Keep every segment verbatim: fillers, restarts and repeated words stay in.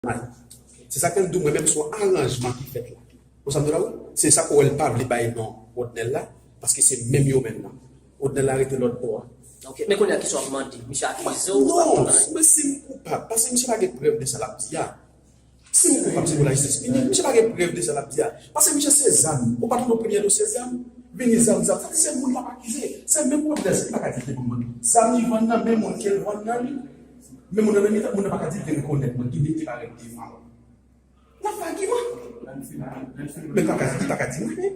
May. Se sa k fè m di w, mwen menm, se yon aranjman ki fèt la. Ou sa m di w la, wi? Se sa k wè l pa vle bay non Rodnel la, paske se menm yo menm nan. Rodnel la rete lòt bò a. Ok, men kounye a, kisa w ap mande? Misye akize w, ou pa kontan? Non, mwen, si m koupab, paske misye pa gen prèv de sa l ap di a. Si m koupab, se pou lajistis pini m. Misye pa gen prèv de sa l ap di a. Paske misye se zam. Ou pa tande premye dosye zam? Vini zam, zam. Sa se moun l ap akize. Se menm Rodnel, se li pa ka di l te vann zam li vann nan men moun ke l vann nan li. Men moun nan, men moun nan pa ka di l te rekonèt mwen, ki li te parèt devan l. N ap fè agiman. Men pa ka, li pa ka di mwen, men.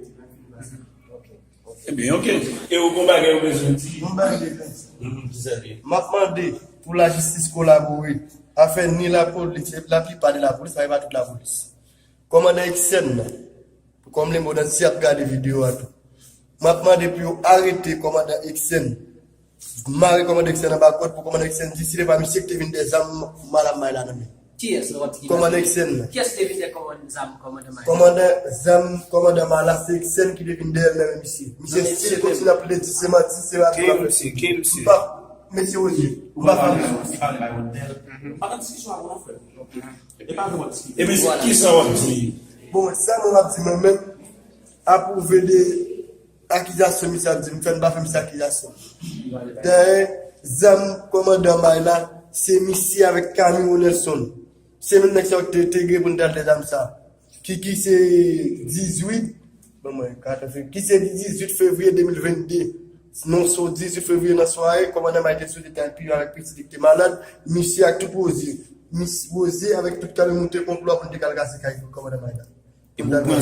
Ebyen, ok. E ou gon bagay ou bezwen di? Gon bagay bezwen di. M ap mande pou lajistis kolabore. Afè ni lapolis, laplipa de lapolis, pa, e pa tout lapolis. Kòmandan Eksenn nan, kòm Lemond si ap gade videyo a tou, m ap mande pou yo arete kòmandan Eksenn, mare kòmandan Eksenn anba kòd pou kòmandan Eksenn di si se pa misye ki te vin dèyè zam Malamay la nan men. Kiyès nou ap di ki kòmandan Eksenn nan? Kiyès ki te vin dèyè kòmandan zam kòmandan May? Kòmandan zam kòmandan May la, se Eksenn ki te vin dèyè l nan men misye. Misye stil kontinye ap plede di se manti, se pa vre. Ki misye? Ki misye? M pa, mesye Roger, ou pa fè. Li pale bay Rodnel. M pa nan diskisyon avè w non, frè. E pa vre w ap diskite. Ebyen, se kisa w ap di? Bon, sa mwen ap di mwen menm, apwouve de akizasyon misye ap di m fè, m pa fè misye akizasyon. Dayè, zam kòmandan May la, se misye avèk Camilo Nelson. Se menm nèg sa yo te, te gen pou n t al dèyè zam sa. Ki, ki se dizuit, bon, mwen, katòz fevriye, ki se dizuit fevriye de mil vennde. Non, se dizuit fevriye nan sware, kòmandan May te sou te al pi avèk pitit li ki te malad, misye ak tout Rosie. Mis, Rosie avèk tout Camilo monte konplo a pou n te kal kase kay kòmandan May la.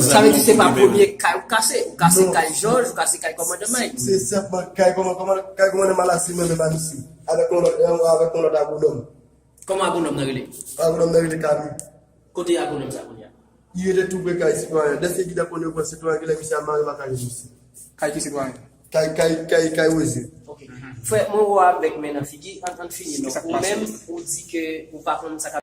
Sa vle di se pa premye kay ou kase. Ou kase kay Jòj, ou kase kay kòmandan May. Se senpman kay kòman, kòman, kay kòmandan May la, se mwen menm a misye. Avèk yon lòt, avèk yon lòt agwonòm. Kòman agwonòm nan rele? Agwonòm nan rele Kami. Kote agwonòm sa kounye a? Li rete tou pre kay sitwayen. Dèske ki ta konnen yo pran sitwayen, genlè misye a mare makak misye. Kay ki sitwayen? Kay, kay, kay, kay Rosie. Ok. Frè, mwen wè w avèk men nan figi, ann, ann fini non. Ou menm, ou di ke ou pa konn sa k ap